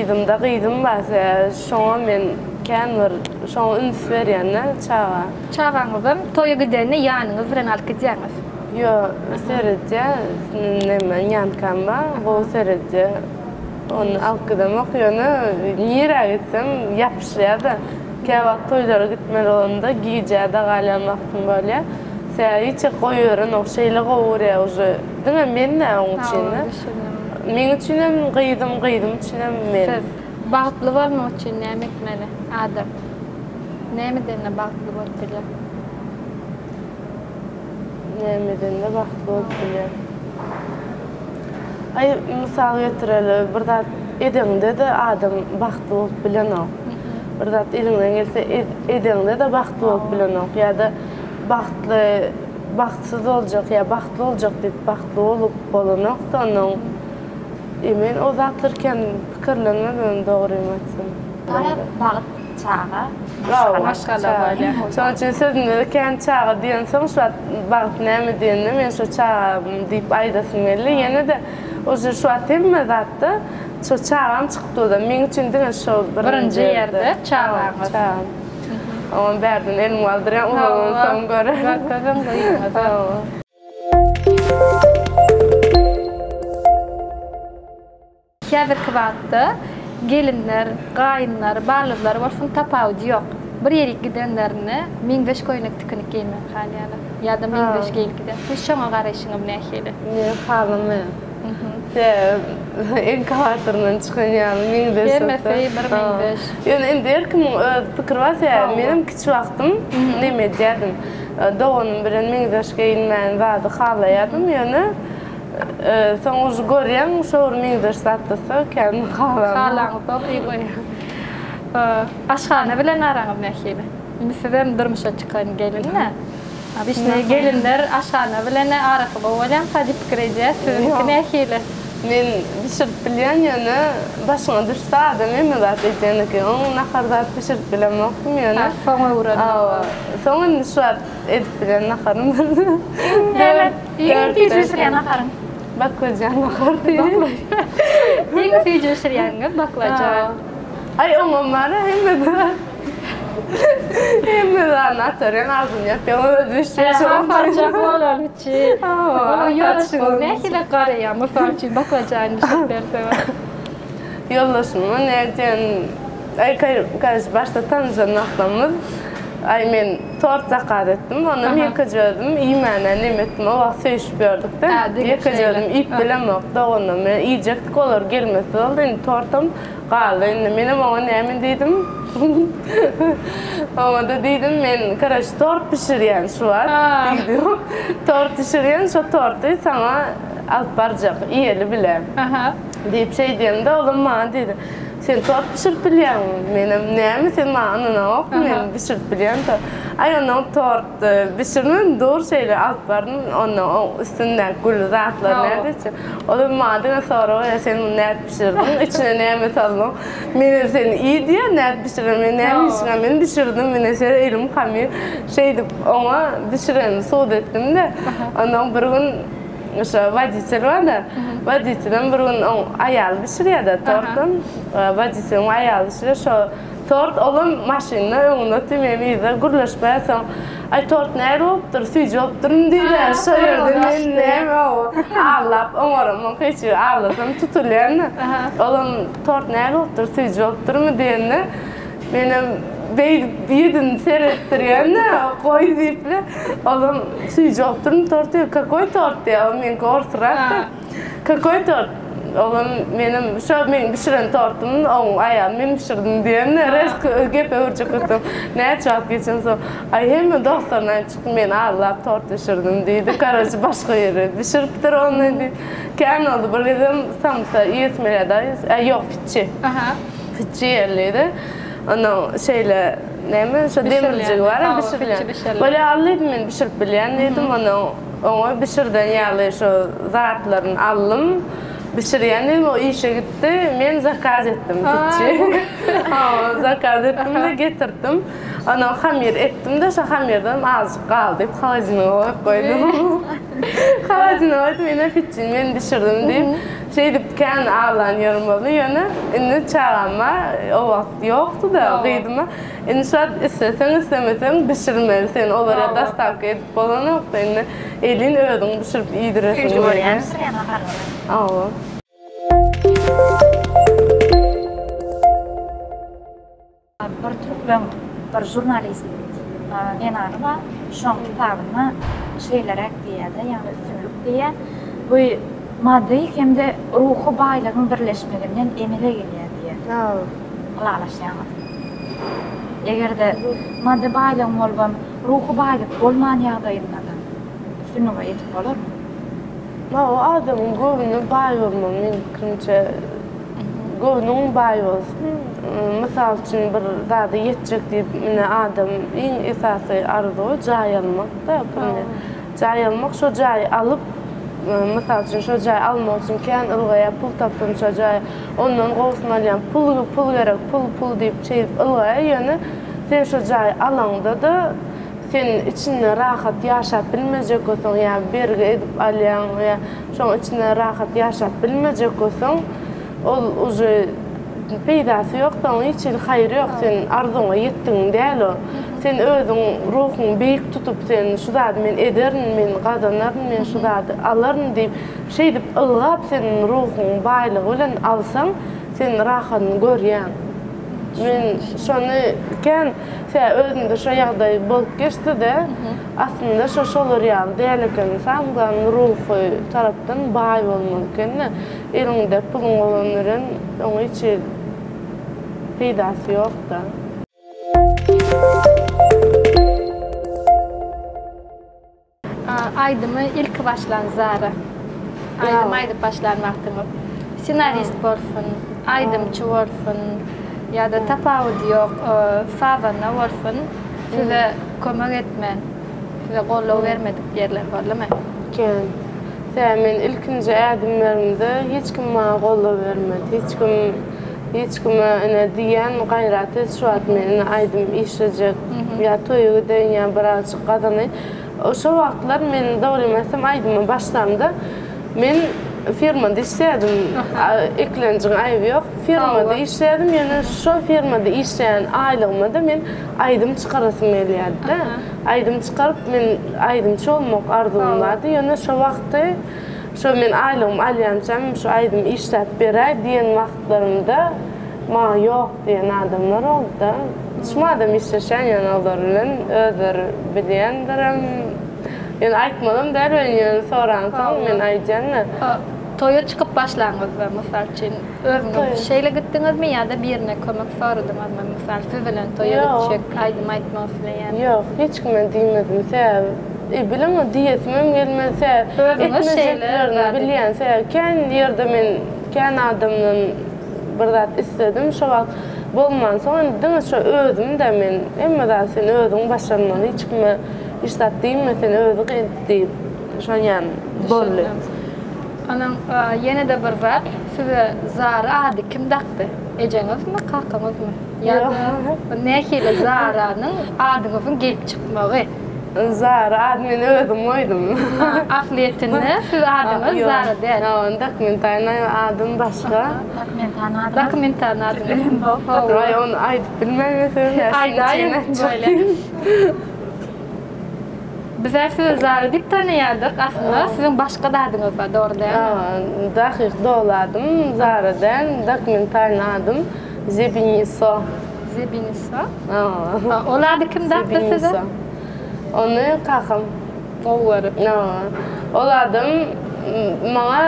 yzymda gyzym bar sebäbi şoňa men kän bir şoňa üns berýän-de çaga. Çagaňyzam toýa gidende ýanyňyz bilen alyp gidýäňiz? Ýo, seredýär, neme nýankam bar, gowy seredýär. Ony alyp gidemok ýöne nirä gitsem ýapyşýar-da. Käwagt toýlara gitmeli bolanda gijä-de galýan wagtym bolýar. Sebäbi hiç ýere goýberenok, şeýle gowy görýär uje. Diňe men däl oň üçin-de. Meň üçinem gyzym, gyzym üçinem men. Siz bagtly bolmak üçin näme etmeli adam? Näme edende bagtly bolup bilýär? Näme edende bagtly bolup bilýär? Aý, mysal getireli, bir zat edeňde-de adam bagtly bolup bilenok. Bir zat eliňden gelse edeňde-de bagtly bolup bilenok. Ýa-da bagtly, bagtsyz boljak ýa bagtly boljak diýip bagtly bolup bolanok-da onuň. E men o zatlar kän pikirlenmedim dogrymy aýtsam. Garaz, bagt çaga, maşgala. Maşgala bolýar. Şonuň üçin sözümde-de kän çaga diýensoň şu wagt bagt näme diýende men şo çagam diýip aýdasym geldi. Ýene-de uje şu wagt hemme zatda şo çagam çykyp durda. Meň üçin diňe şo birinji ýerde çagaňyz. Çagam. Oňam bärden elimi galdyrýan ulalansoň görerin. Görkeziň gyzyňyza. Häzirki wagtda gelinler, gaýynlar, ballyzlar bolsun tapawudy ýok. Bir ýerik gidenlerinde meňzeş köýnek tikinip geýmegi halýarlar. Ýa-da meňzeş geýnip gidýär. Siz şoňa garaýşyňyz nähili? Men halamaýan. Sebäbi inkubatoryndan çykan ýaly meňzeş bolsa. Hemmesi bir meňzeş. Ýöne indi her kimiň öz pikiri bar. Sebäbi menem kiçi wagtym neme edýärdim. Doganym bilen meňzeş geýinmäni zady halaýardym. Ýöne Soň uje görýäň şo bir meňzeş zat bolsa kän halamok. Halaňyzok iyi goýaň. Aşhana bilen araňyz nähili? Indi sizem durmuşa çykan gelin-dä. Obişne gelinler aşhana bilen arasy gowy bolýamyka diýip pikir edýäs. Siziňki nähili? Men bişirip bilýän ýöne başyňa düşse adam hemme zat edýän eken. Oň nahar zat bişirip bilemokdym ýöne. Soň öwrendim. Soň indi şu wagt edip bilen naharym. Näme? Iň süýji bişirýän naharyň? Baklajan nahar diýip. Iň süýji bişirýäniňiz baklajan. Aý oňam bar-a hemme zat. Hemme zadyny atarýan agzyny ýapýan özi bişirýär. Aparjak bolan üçin. Onuň ýoldaşyňyz nähili garaýar mysal üçin baklajany bişirip berseňiz? Ýoldaşyma nädýän aý karoç başda tanyşan wagtlarymyz aý men Tort zakaz etdim. Onam ýekeje özüm iýmänä neme etdim. O wagt söýüşip ýördük-de. Ýekeje özüm iýip bilemok. Doganlarym bilen iýjekdik. Olar gelmese boldy. Indi tortam galdy. Indi menem oňa näme diýdim? Oňa-da diýdim, men, karoç, tort bişirýän şu wagt diýdim. Tort bişirýän, şo torty saňa alyp barjak, iýeli bile. Diýip şeý diýemde, olam maňa diýdi. Sen tort bişirip bilýäňmi? Menem, Näme, sen maňa ynanaňokmy, men bişirip bilýän tort. Aý, onnoň tort bişirmän dur şeýle alyp bardym, onnoň oň üstündäki gülli zatlary nädip etjek? Olam maňa diňe sorag berýär, sen muny nädip bişirdiň, içine näme saldyň? Menem sen iý diýýän, nädip bişiren, men näme işiňe, men bişirdim, ine şeýle elim hamyr. Şeýdip oňa bişirenimi subut etdim-de, onnoň bir gün Şo woditel bar-da, woditelem bir gün oň aýaly bişirýär-de tortam. Woditeliň aýaly bişirýär. Şo tort olam maşynda öňünde otyr, menem yzda gürleşip barýas. Aý tort nähili bolupdyr, süýji bolupdyrmy diýýär. Şo ýerde men näme aglap oňaramok hiç ýere aglasam tutulýan-da. Olam tort nähili bolupdyr, süýji bolupdyrmy diýende, Menem beýdip ýüzüni seretdirýän-de, goý diýip-le. Olam süýji bolupdyrmy tort diýýär. Kakoý tort diýýär. Ol meňki orsrak-da. Kakoý tort? Olam menem şo meň bişiren tortum, oň aýaly men bişirdim diýende, rezko gepe öwürjek bolsam, näçe wagt geçensoň, aý hemme dostlaryna aýdyp çykdy, men aldap tort bişirdim diýdi. Karoçe başga biri bişiripdir ony diýip. Kän boldy. Bir gezem samsa iýesim gelýärdi. Aý ýok, pitçi. Fitçi ýerlidi. Onuň şeýle näme şo demirjigi bar-a bişirilýän. Bolýa al diýdim men bişirip bilýän diýdim. Onuň oňa bişirden ýaly şo zatlaryny aldym. Bişirýän diýdim o işe gitdi. Men zakaz etdim fitçi. Hawa zakaz etdim-de getirtdim. Ondan hamyr etdim-de şo hamyrdan azjyk galdy diýip holodilnige goýup goýdum. Holodilnige goýdum ine fitçini men bişirdim diýip. Şeýdip kän aglan ýerim boldy. Ýöne indi çagam bar. O wagt ýokdy-da gyzyma. Indi şu wagt isleseň islemeseň bişirmeli sen. Olara dostawka edip bolanok-da indi elin özüň bişirip iýdiresiň Süýji gelýär. bolýar bişirýän naharlaryň. Hawa. Bir türkmen bir žurnalist zenany bar, şoň kitabynda şeýleräk diýýär-de, ýagny üstünlik diýýär. Bu. maddy hem-de ruhy baýlygyň birleşmeginden emele gelýär diýýär. Ylalaşýaňyz. Eger-de maddy baýlygyň bolubam, ruhy baýlyk bolman ýagdaýynda-da üstünlige ýetip bolarmy? Hawa, adamyň göwni baý bolmaly meň pikirimçe. Göwnüň baý bolsun. Mysal üçin bir zada ýetjek diýip ine adam iň esasy arzuwy jaý almak-da. Jaý almak, şo jaýy alyp, mysal üçin şo jaýy almak üçin kän ylgaýar, pul tapsam şo jaýy ondan gowusyny alýan, pul pul gerek, pul pul diýip şeýdip ylgaýar, ýöne sen şo jaýy alaňda-da sen içinde rahat ýaşap bilmejek bolsaň ýa bergi edip alýaň ýa şoň içinde rahat ýaşap bilmejek bolsaň, ol uje peýdasy ýok, soň hiç hili haýry ýok, sen arzuwyňa ýetdigiň däl o. Sen özüň ruhuňy beýik tutup, sen şu zady men ederin, men gazanaryn, men şu zady alaryn diýip, şeýdip ylgap sen ruhuň baýlygy bilen alsaň, sen rahatyny görýäň. Men şony kän sä özümde şo ýagdaý bolup geçdi-de, aslynda şo şolar ýaly däl eken. Samglan ruhy tarapdan baý bolmaly eken-de. Eliňde puluň bolan bilen oň hiç hili peýdasy ýok-da. Aýdymy ilki başlan Zara. Aýdym aýdyp başlan wagtyňyz. Ssenarist bolsun, aýdymçy bolsun ýa-da tapawudy ýok, sazanda bolsun, size kömek etmän, size goldaw bermedik ýerler boldumy? Kän. Sebäbi men ilkinji ädimlerimde hiç kim maňa goldaw bermedi. Hiç kim hiç kime ine diýýän gaýrat et şu wagt men ine aýdym işlejek ýa toýa gideýin ýa birazjyk gazanaýyn. Şo wagtlar men dogrymy aýtsam aýdyma başlamda men firmada işleýärdim. Eklenjiň aýby ýok. Firmada işleýärdim ýöne şo firmada işleýän aýlygyma-da men aýdym çykarasym gelýärdi-de. Aýdym çykaryp men aýdymçy bolmak arzuwym bardy ýöne şo wagty şo men aýlygymy alýançam şu aýdymy işläp beräý diýen wagtlarymda maňa ýok diýen adamlar boldy-da. Şumadam işleşýän ýöne olar bilen özleri bilýändirem. Ýöne aýtmalam däl welin ýöne soransoň men aýdýan-da. Toýa çykyp başlaňyzda mysal üçin özüňiz şeýle gitdiňizmi ýa-da birine kömek soradyňyzmy mysal siz bilen toýa gitjek aýdym aýtmak isleýän. Ýok hiç kime diýmedim sebäbi e bilemok diýesimem gelmedi sebäbi etmejeklerini bilýän sebäbi kän ýerde men kän adamdan bir zat isledim şo wagt bolmansoň indi diňe şo özüm-de men hemme zady sen özüň başarmaly hiç kime hiç zat diýme sen özüň et diýip şonýan boldy. Onuň ýene-de bir zat, size Zara ady kim dakdy? Ejeňizmi, kakaňyzmy? Ýa-da nähili Zaranyň adyňyzyň gelip çykmagy? Zara ady men özüm goýdum. Aslyýetinde siz adyňyz Zara däl. Ýok, dokumentalnyý adym başga. Dokumentalnyý adyňyz? Dokumentalnyý adyňyz. Waý, ony aýdyp bilmen meselem. Aýdaýyň bolýa. Bizä sizi Zara diýip tanaýardyk. Aslynda siziň başga-da adyňyz bar, dogry dälmi? Hawa, dakyk doly adym Zara däl, dokumentalnyý adym Zebiniso. Zebiniso? Hawa. Ol ady kim dakdy size? Zebiniso. Ony kakam. Gowy görüp. Hawa. Ol adam maňa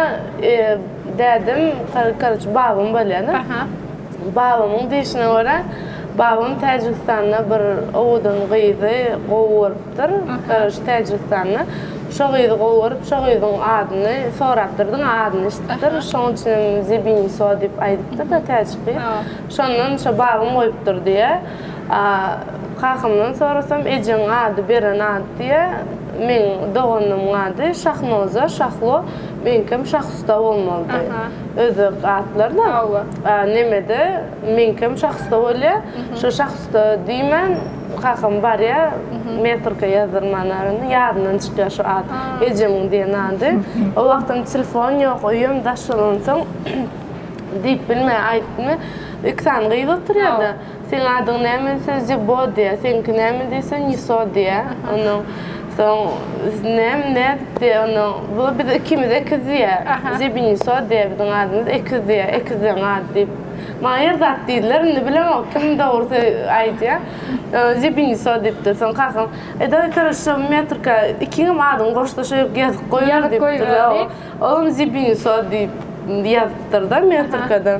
dädem, karoçe, babam bolýar-da. Aha. Babamyň diýşine görä, babam Täjigistanda bir owadan gyzy gowy görüpdir. Garaş Täjigistanda. Şo gyzy gowy görüp, şo gyzyň adyny sorapdyr, diňe adyny eşidipdir. Şoň üçinem Zebiniso diýip aýdypdyr-da täjik gyz. Şondan şo babam goýupdyr diýýär. A kakamdan sorasam, ejeň ady beren ady diýýär. Meň doganymyň ady Şahnoza, Şahlo, meňkem Şahusta bolmalydy. Özbek atlar-da. Hawa. Nemede meňkem Şahusta bolýar. Şo Şahusta diýmän kakam barýar, metrka ýazdyrman aranda ýadyndan çykýar şo at. Ejemiň diýen ady. O wagtam telefon ýok, öýem daş bolansoň diýip bilmeýär, aýdyp bilmeýär. Iki sany gyz oturýar-da. Seň adyň näme diýse Zebo diýýär, seňki näme diýse Niso diýýär. Onnoň soň näme nädip diýýär onnoň bu biz ikimiz ekiz diýýär. Zebiniso diýýär biziň adymyz ekiz diýýär, ekizleň ady diýip. Maňa her zat diýdiler, indi bilemok kim dogrusy aýdýar. Zebiniso diýipdir. Soň kakam, E dawaý koroç şo metrika ikiňem adyňy goşda şo ýerk ýazyp goýber diýipdir. Olam Zebiniso diýip ýazypdyr-da metrikada.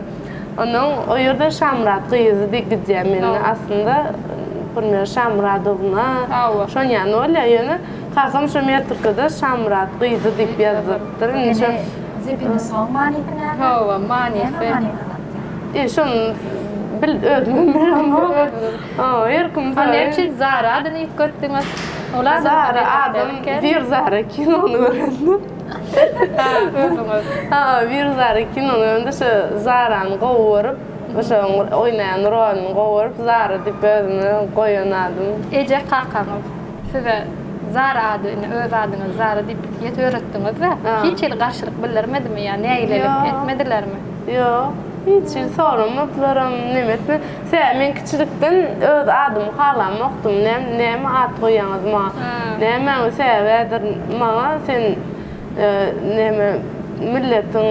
Onnoň o ýerde Şamyrat gyzy diýip gidýär mende. Aslynda primer Şamyradowna şon ýaly bolýar. Ýöne kakam şo metrikada Şamyrat gyzy diýip ýazdyrypdyr. Indi şo Zebinisoň manysy näme? Hawa, manysy. E şony bil özümem bilemok. Hawa, her kim A näme üçin Zara adyny üýtgetdiňiz? Ol adam Zara adym Bir Zara kinony görendim. Ha, özüňiz. Ha, Bir Zara kinony görende şo Zarany gowy görüp, şoň oýnaýan roluny gowy görüp Zara diýip özüme goýan adym. Eje kakaňyz size Zara ady indi öz adyňyz Zara diýip ýet öwretdiňiz-de, hiç hili garşylyk bildirmedimi ýa nägilelik etmedilermi? Ýok, hiç hili soramadylaram, neme etmedi. Sebäbi men kiçilikden öz adymy halamokdym. Näme näme at goýýaňyz maňa? Nämäň sebäbi maňa sen neme milletiň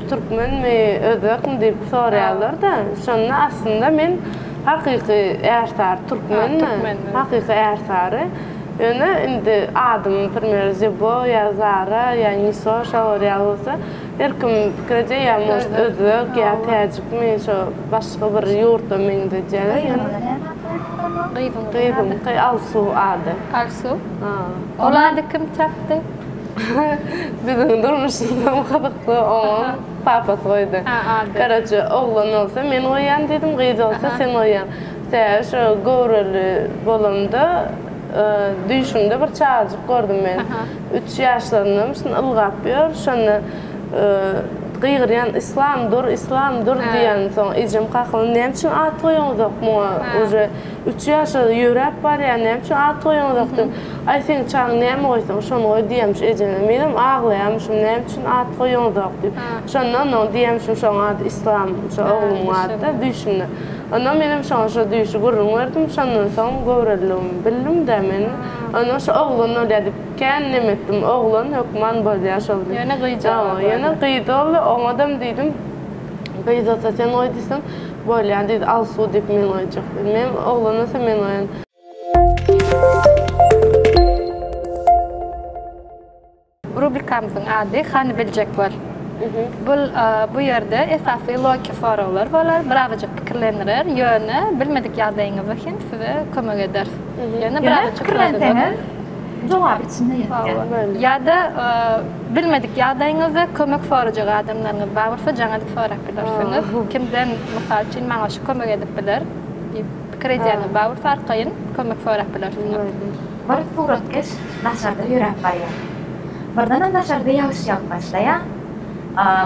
türkmenmi, özbekmi diýip soraýarlar-da. Şonda aslynda men hakyky ärsary türkmen, hakyky ärsary. Ýöne indi adym, primer, Zebo ýa Zara ýa Niso şolar ýaly bolsa, Her kim pikir edýär ýa может özbek ýa täjikmi şo başga bir ýurda meňzedýärler ýöne. Gyzyňyza näme at goýduňyz? Gyzyňyzyň Gyzymyňky Alsu ady. Alsu? Ol ady kim tapdy? Biziň durmuşymyzam gyzykly oňam papasy goýdy. Karaçe oglan bolsa men goýýan diýdim gyz bolsa sen goýýaň. Sebäbi şo göwreli bolamda düýşümde bir çagajyk gördüm men. Üç ýaşlarynda şunda ylgap ýör. Şonda gygyrýan Islam dur, Islam dur diýen soň ejem kakam näme üçin at goýaňyzok muňa uje üç ýaşa ýöräp barýar näme üçin at goýaňyzok diýip aý seň çagaň näme goýsaň şony goý diýýämiş ejeme menem aglaýamyşym näme üçin at goýaňyzok diýip şonda onnoň diýýämişim şoň ady Islam şo oglumyň ady-da düýşümde onnoň menem şoňa şo düýşi gürrüň berdim şondan soň göwreliligimi bildim-de men onnoň şo oglan bolýar diýip Kän nem etdim oglan hökman bolýa şol diýip. Ýöne gyz Hawa ýöne gyz boldy oňadam diýdim gyz bolsa sen goý diýsem bolýa diýdi Alsu diýip men goýjak diýdi. Men oglan bolsa men goýan. Rubrikamyzyň ady Hany biljek bol. Bul bu ýerde esasy logiki soraglar bolar, birazajyk pikirlendirer, ýöne bilmedik ýagdaýyňyzda hem size kömek eder. Ýöne birazajyk pikirlenseňiz Jogap içinde ýatýar. Ýa-da bilmedik ýagdaýyňyzda kömek sorajak adamlaryňyz bar bolsa jaň edip sorap bilersiňiz. Kimden mysal üçin maňa şu kömek edip biler diýip pikir edýäniňiz bar bolsa arkaýyn kömek sorap bilersiňiz. Bir suratkeş daşarda ýöräp barýar. Birdenem daşarda ýagyş ýagyp başlaýar.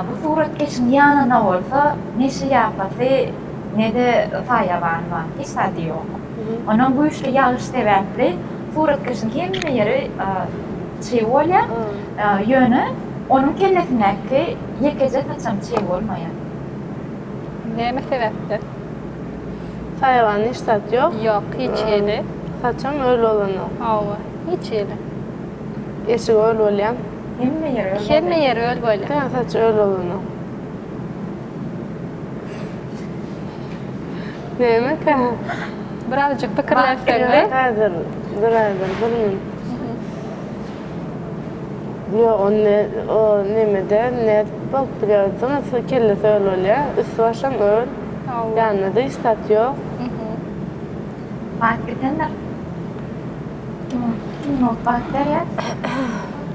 Bu suratkeşiň ýanynda bolsa ne şlýapasy, ne-de saýawany bar. Hiç zady ýok. Onuň güýçli ýagyş sebäpli Suratkeşiň hemme ýeri çyg bolýar. Ýöne onuň kellesindäki ýekeje saçam çyg bolmaýar. Näme sebäpden? Saýawan hiç zat ýok. Ýok, hiç hili. Saçam öl bolanok. Hawa, hiç hili. Eşigi öl bolýar. Hemme ýeri öl bolýar. Hemme ýeri öl bolýar. Diňe saçy öl bolanok. Nämekä? Birazajyk pikirlenseňiz. Häzir, dur häzir, bir minut. Ýok, o ne, o nemede nädip bolup bilýär? Diňe kellesi öl bolýar, üsti-başam öl. Ýanynda-da hiç zat ýok. Wagt gitendir. Kim minut wagt berýär?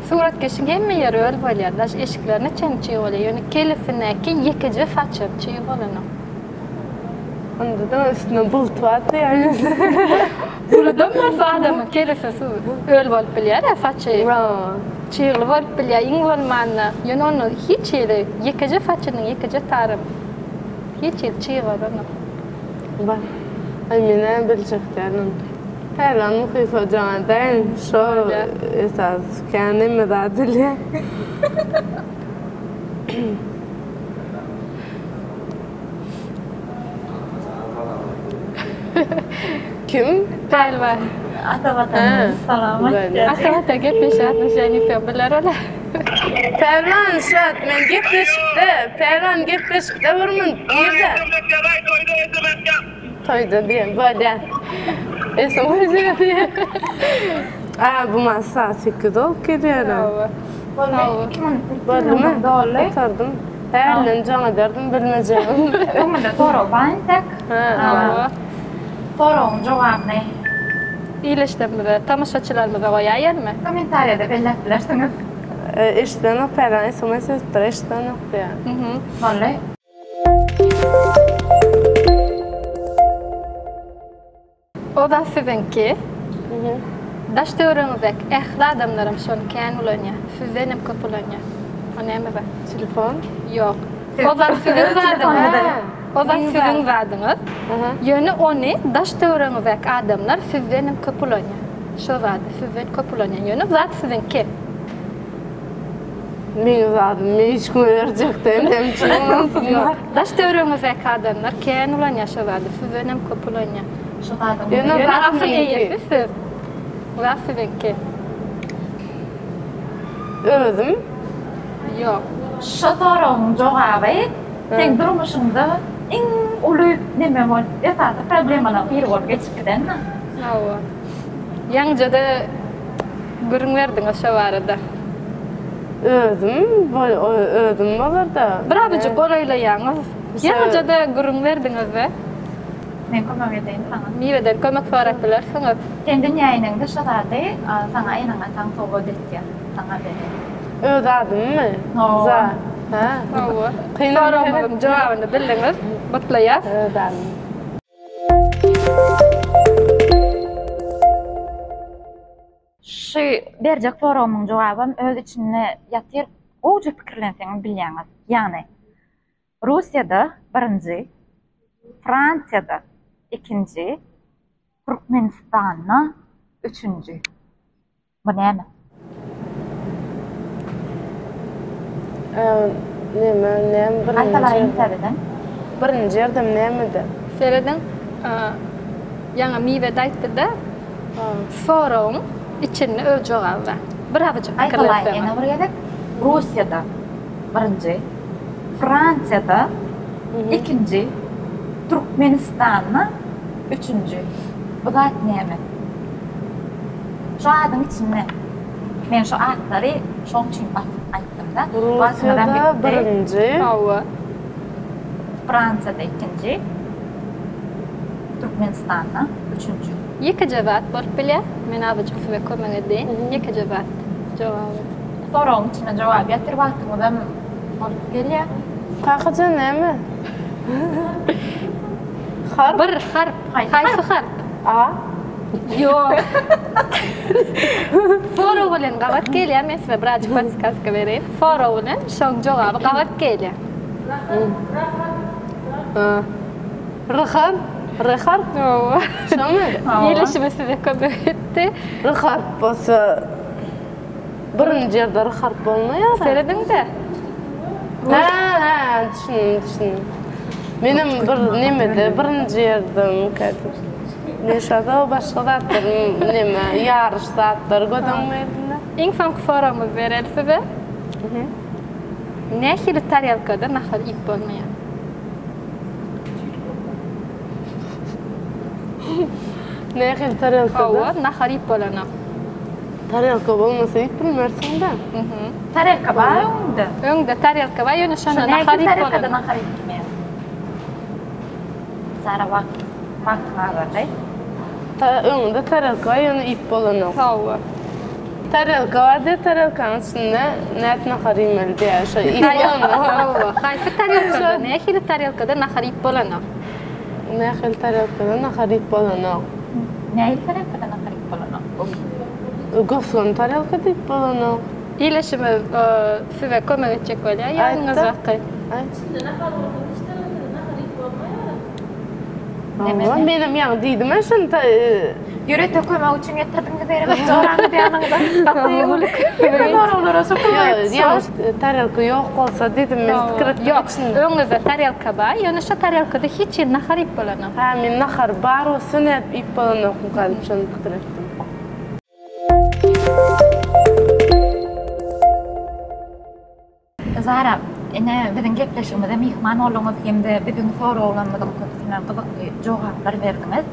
Suratkeşiň hemme ýeri öl bolýar, daş eşiklerine çenli çyg bolýar, ýöne kellesindäki ýekeje saçam çyg bolanok. Onda-da üstüne bulut bardy ýa. Buludam bolsa adamyň kellesi öl bolup bilýär-ä, saçy çygly bolup bilýär, iň bolmanda. Ýöne onda hiç hili ýekeje saçynyň ýekeje taram hiç hili çyg bolanok. Bar. Aý men-ä biljek däl ony. Pälwan Muhyýew hojaňa däl, şo esas kän hemme zat bilýär. Kim? Pälwan. Ata Watana salam aýtýar. Ata Watan gepleşýär, ýa-ni biler olar. Pälwan şat men gepleşikde, Pälwan gepleşikde bir minut girde. Toýda diýen bolýa. SMS diýen. A bu maňa saat 8 bolup gelýär. Hawa. Boldy. 2 minut. Boldumy? Doldy. Gutardym. Hälden jaň ederdim bilmejegim. Öňünde sorag bar entek. Hawa. Soragyň jogabyny Ildeşlerimize, tomaşaçylarymyza goýaýalymy? Kommentariýada belläp bilersiňiz. Eşidenok Pälwan SMS ýazypdyr eşidenok diýýär. Boldy. O zat siziňki. Daş töweregiňizdäki ähli adamlaram şony kän ulanýar. Sizdenem köp ulanýar. O näme zat? Telefon? Ýok. O zat siziň zadyňyz. O zat siziň zadyňyz. Ýöne ony daş töweregiňizdäki adamlar sizdenem köp ulanýar. Şo zady sizden köp ulanýar. Ýöne zat siziňki. Meň zadym men hiç kime berjek däl näme üçin ulansynlar. Daş töweregiňizdäki adamlar kän ulanýar şo zady sizdenem köp ulanýar. Şo zadyň Ýöne Ýöne zat asyl meňki. eýesi siz. Zat siziňki. Özüm. Ýok. Şo soragyň jogaby seň durmuşyňda iň uly neme bolup esasy problemalaryň biri bolup geçip gidendir. Hawa. Ýaňyjada Gürrüň berdiňiz şo barada. Özüm özüm bolarda. Birazajyk golaýlaýaňyz. Ýaňyjada gürrüň berdiňizde. Men kömek edeýin saňa. Nireden kömek sorap bilersiňiz? Sen dünýä ineňde şo zady saňa eneň ataň sowgat etýär. Saňa berýär. Öz adymmy? Hawa. Hä. Hawa. Soragymyzyň jogabyny bildiňiz. Gutlaýas. Öz adym. Şu berjek soragymyň jogabam öz içinde ýatyr, gowja pikirlenseňiz bilýäňiz. Ýagny, Russiýada birinji, Fransiýada ikinji, Türkmenistanda üçünji. Bu näme? Neme, näme birinji? Gaýtalaýyn täzeden. Birinji ýerdem nämede? Serediň, ýaňy Miwe-de aýtdy-da, soragyň içinde öz jogaby bar. Birazajyk pikirlenseňiz. Gaýtalaýyn ýene bir gezek. Russiýada birinji, Fransiýada ikinji, Türkmenistanda üçünji. Bu zat näme? Şu adyň içinde. Men şu atlary şoň üçin basyp aýtdym-da. Russiýada birinji. Hawa. Fransiýada ikinji. Türkmenistanda üçünji. Ýekeje zat bolup bilýär. Men azajyk size kömek edeýin. Ýekeje zat jogaby. Soragyň içinde jogap ýatyr, wagtyňyzam bolup gelýär. Kakajan näme? Harp? Bir harp. Haýsy harp? A. Ýok. Sorag bilen gabat gelýär. Men size birazjyk podskazka bereýin. Sorag bilen şoň jogaby gabat gelýär. Ryhar? Ryhar? Hawa. Şomy? Ýeleşime size kömek etdi. Ryhar bolsa birinji ýerde ryhar bolmaýar. Serediň-de. Hä, hä, düşündim, düşündim. Menem bir nemede birinji ýerdemkä diýip. Neşada başga zatlar neme ýaryş zatlar göz öňüme geldi. Iň soňky soragymyzy bereli size. Nähili tarelkada nahar iýip bolmaýar? Nähili tarelkada? Hawa, nahar iýip bolanok. Tarelka bolmasa iýip bilmersiň-dä. Tarelka bar öňüňde. Öňde tarelka bar, ýöne şonda nahar iýip bolanok. Tarelkada nahar iýip bilmeýär. Sara wagt wagtyň azaldy. Öňünde tarelka bar, ýöne iýip bolanok. Hawa. Tarelka bar diýip, tarelkanyň içinde nädip nahar iýmeli diýýär. Şo iýip bolanok. Hawa. Haýsy tarelkada, nähili tarelkada nahar iýip bolanok? Nähili tarelkada nahar iýip bolanok? Nähili tarelkada nahar iýip bolanok? Gös-göni tarelkada iýip bolanok. Ildeşimiz size kömek etjek bolýar ýanyňyzdaky. Aýt. Içinde nahar bolsa hiç tarelkada nahar iýip bolmaýar. Hawa, menem ýaňy diýdim-ä şony. Ýörite kömek üçin getirdiňiz erbet joraňyzy ýanyňyza. Gaty uly kömek. Soraglara şu kömek. Ýalňyş tarelka ýok bolsa diýdim men pikir etdim. Ýok, öňüňizde tarelka bar, ýöne şo tarelkada hiç hili nahar iýip bolanok. Hä, men nahar bar bolsa nädip iýip bolanokmyka diýip şony pikir etdim. Zara, ine biziň gepleşigimize myhman bolduňyz hem-de biziň soraglarymyzyň köpüsine gyzykly jogaplar berdiňiz.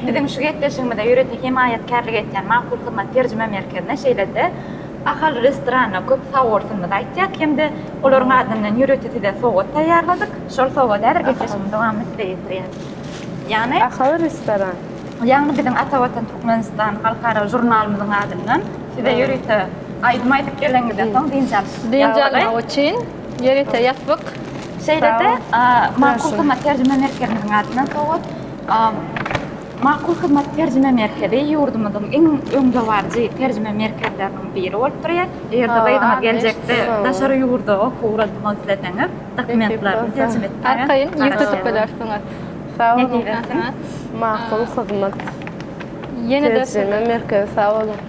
Biziň şu gepleşigimize ýörite hemaýatkärlik etýän Makul Hyzmat terjime merkezine şeýle-de Ahal restoranyna köp sagbolsunymyzy aýtýas hem-de olaryň adyndan ýörite size sowgat taýýarladyk. Şol sowgady häzir gepleşigiň dowamynda size ýetirýäs. Ýagny Ahal restoran. Ýagny biziň Ata Watan Türkmenistan halkara žurnalymyzyň adyndan size ýörite aýdym aýdyp geleniňizden soň dynç alyş Dynç almak üçin ýörite ýassyk. Şeýle-de Makul Hyzmat terjime merkezimiziň adyndan sowgat. Makul Hyzmat terjime merkezi ýurdumyzyň iň öňdebaryjy terjime merkezleriniň biri bolup durýar. Eger-de gyzyňyz geljekde daşary ýurda okuw ugratmak isleseňiz, dokumentlerini terjime etmäge Arkaýyn ýüz tutup bilersiňiz. Sag boluň. Makul Hyzmat Ýene-de terjime merkezi sag boluň.